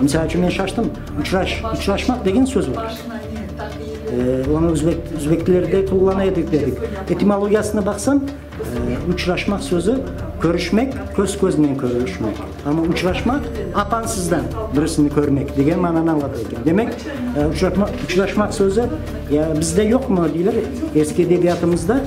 Misal içün, men şaştım, uçraş, uçraşmaq degen söz bar. Onı özbek, özbeklerde qullana edik dedik. Etimologiyasına baqsam, Uçraşmaq sözü körüşmek, köz-köznen körüşmek. Amma uçraşmaq, apansızdan birisini körmek degen mananı añlata eken. Demek, uçraşmaq sözü ya bizde yoqmı deyler, eski edebiyatımızda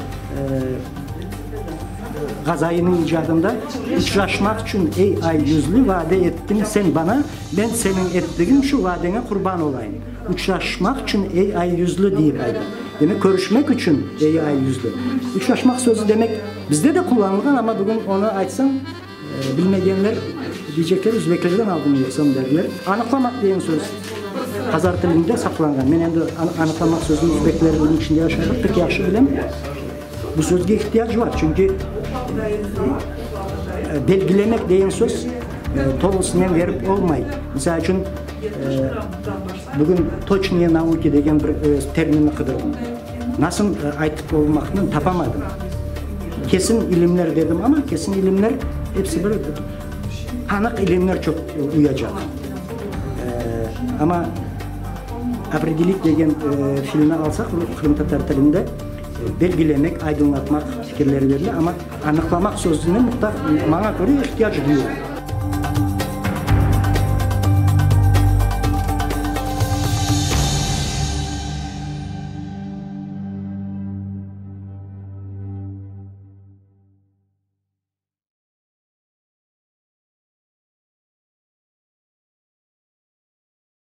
Ğazayiniñ icadında Uçraşmaq içün, ey ay yüzlü, vade ettiñ sen bana, ben seniñ ettigiñ şu vadeñe qurban olayım. Uçraşmaq içün, ey ay yüzlü, deyip ayta. Demek, körüşmek içün, ey ay yüzlü. Uçraşmaq sözü, demek, bizde de qullanılğan, amma bugün onı aytsañ, bilmegenler deycekler, özbeklerden aldıñ yoqsam derler. Anıqlamaq degen söz qazar tilinde saqlanğan. Men endi anıqlamaq sözüni özbeklerniñ içinde yaşadım, pek yahşı bilem. Bu sözge ihtiyac bar, çünki belgilemek degen söz tolusınen verip olmay. Misal içün, Bugün toçnıye nauki degen bir terminni qıdırdım. Nasıl aytıp olmaqnı tapamadım. Kesin ilimler dedim, amma kesin ilimler episi bir anıq ilimler çoq uyacaq. Amma opredelit degen filni alsaq, qırımtatar tilinde belgilemek, aydınlatmaq fikirleri berile, amma anıqlamaq sözüne muhtar, maña köre, ihtiyac duyula.